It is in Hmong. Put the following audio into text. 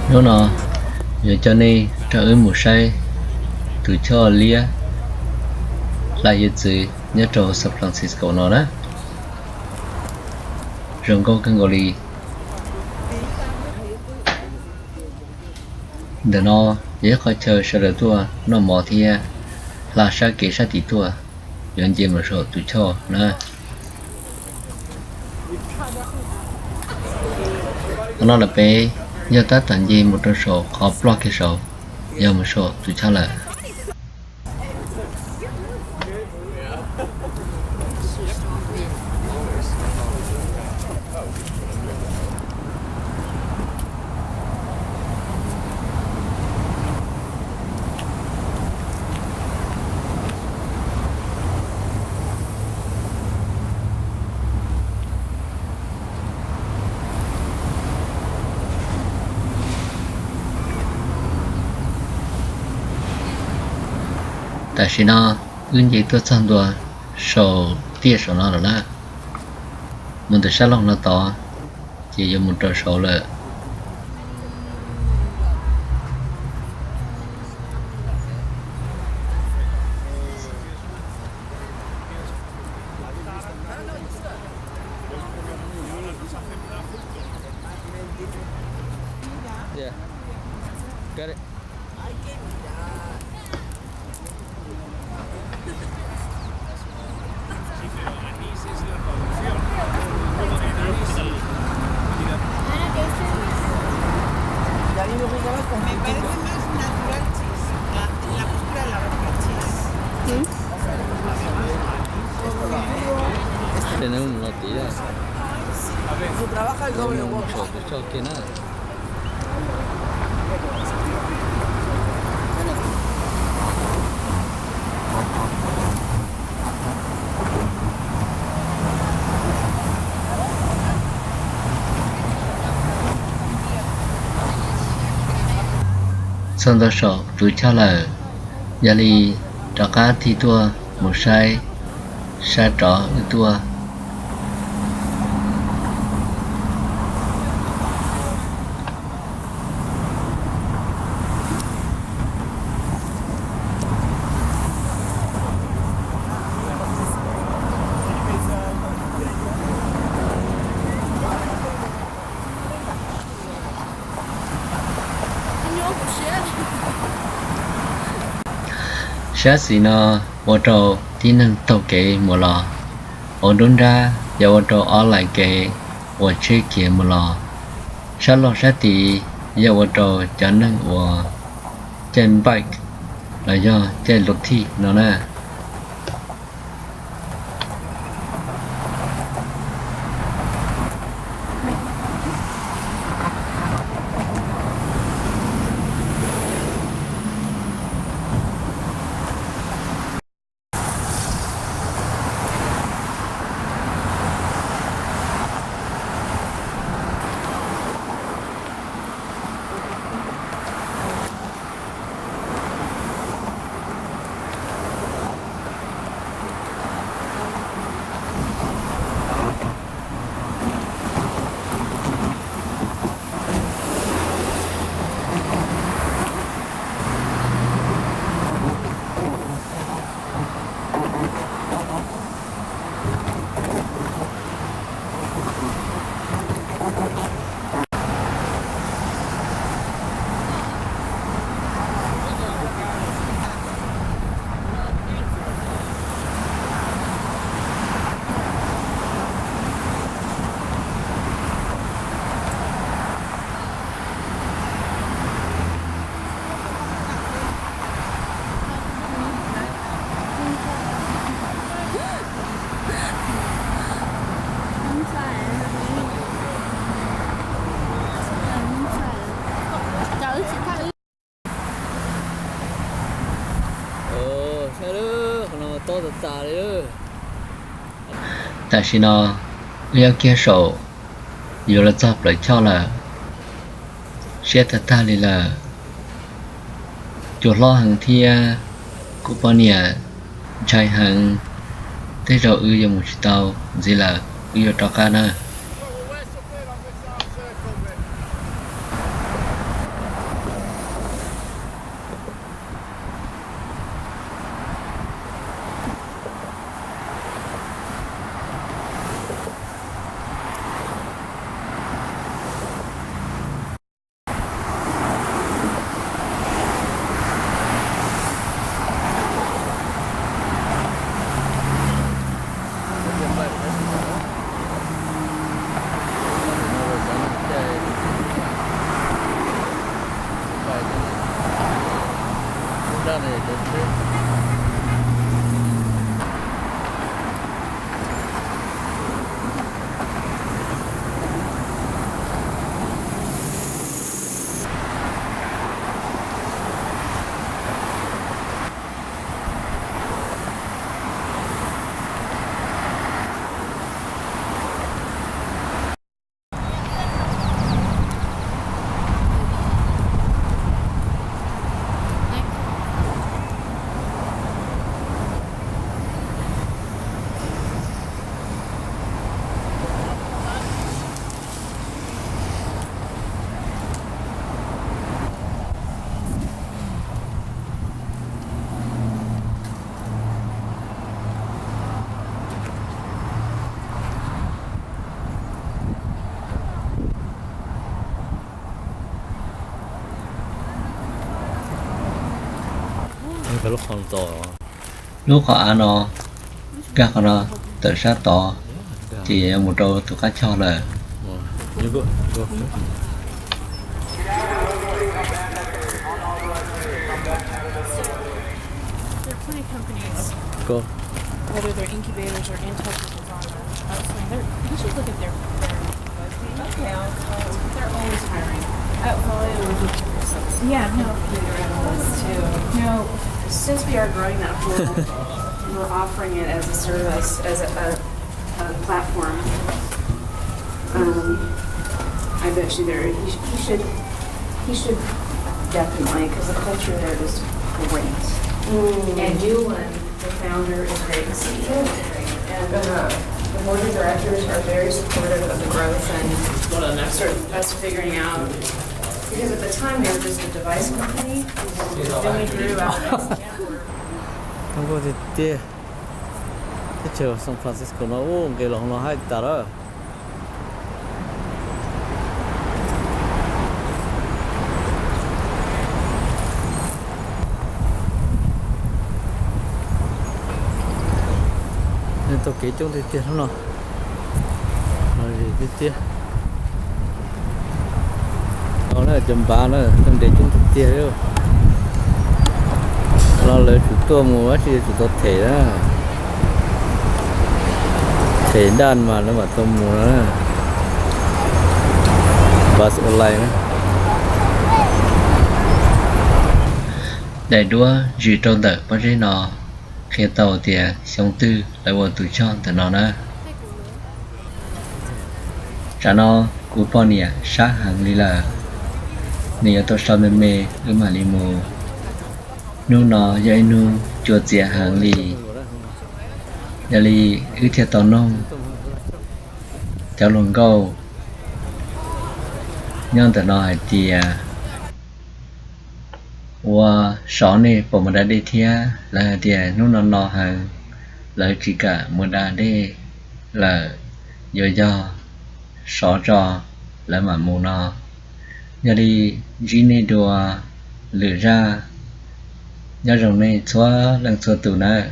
Hnub no yuav coj nej rau wb mus saib tus choj liab hla hiav txwv nyob rau San Francisco no na. Zoo nkauj kawg nkaus li. Ntawm no yog ib qhov chaw sawv daws tuaj noj mov thiab hla sab kev sab tim tuaj, yuav nce mus saum tus choj na. Qhov no lawm peb yog tab tom nce mus rau saum qhov ploj kiag saud, yog mus saum tus choj lawm. Tam sim no wb nce tuaj txog ntua saum tiaj saum no lawm na. Mus ntawm sab laug no tod ces yuav mus rau saud lawm. Ces nws mus los tid, mus saum tus choj kiag na. Txog ntua saum tus choj lawm, yog li rov qab tig tuaj mus saib sab rov wb tuaj. Sab xis no ua rau tib neeg taug kev mus los, hauv nruab nrab yog ua rau ob line kev uas tsheb khiav mus los, sab laug sab tid yog ua rau cov neeg uas caij bike los yog caij luv thij no na. Tam sim no wb nyob kiag saum yuav los txog plawv choj lawm, siab tag tag li lawm. Cua hlob heev thiab kuv poj niam ntshai heev, tej zaum wb yuav mus tsis tau ntxiv lawm, wb yuav rov qab na. Lub qhov av no, nkag qhov no, tawm sab tod, ces yuav mus rau tus qab choj lawm. There are plenty of companies, whether they're incubators or in touch with the farmer, outside, they're, you should look at their, their webpage. Okay, I'll, I'll, they're always hiring. Uh, well, they were looking for some, yeah, no, computer analysts too. No, since we are growing that whole, we're offering it as a service, as a, a, a platform. Um, I bet you there, he, sh- he should, he should definitely, because the culture there is great. And Yulin, the founder, is great, the C E O is great. And, uh, the board of directors are very supportive of the growth and sort of us figuring out, because at the time they were just a device company, and then we grew out this network. Zoo nkauj tiag tiag. Teb chaws San Francisco no, ub, nqes los no haib tas lawm. Nej taug kev coob tiag tiag hnub no. Tiag tiag. Cov npav na, taug nres coob tiag tiag li. Los lawv tsum tuaj mus tab sis tsum tau them na. Them daj mas lawv mam tau mus no na. Bus online na. Daim duab zis rau ntawm pob zeb no qhia tau tias xyoo twg lawv ua tus choj ntawm no na. Tsam no kuv poj niam sab heev li lawm, nws yuav tau so me me wb mam li mus. Hnub no yog ib hnub cua txias heev li, yog li wb thiaj tau noog cov hluas nkauj nyob ntawm no hais tias, ua, sov nej puas mus da dej thiab? Lawv hais tias hnub no no heev, lawv tsis kam mus da dej lawm, yuav yog sov tso lawv mam mus no. Yog li ntsib nej dua lwm zaj, nyob zoo nej txhua leej txhua tus nawb.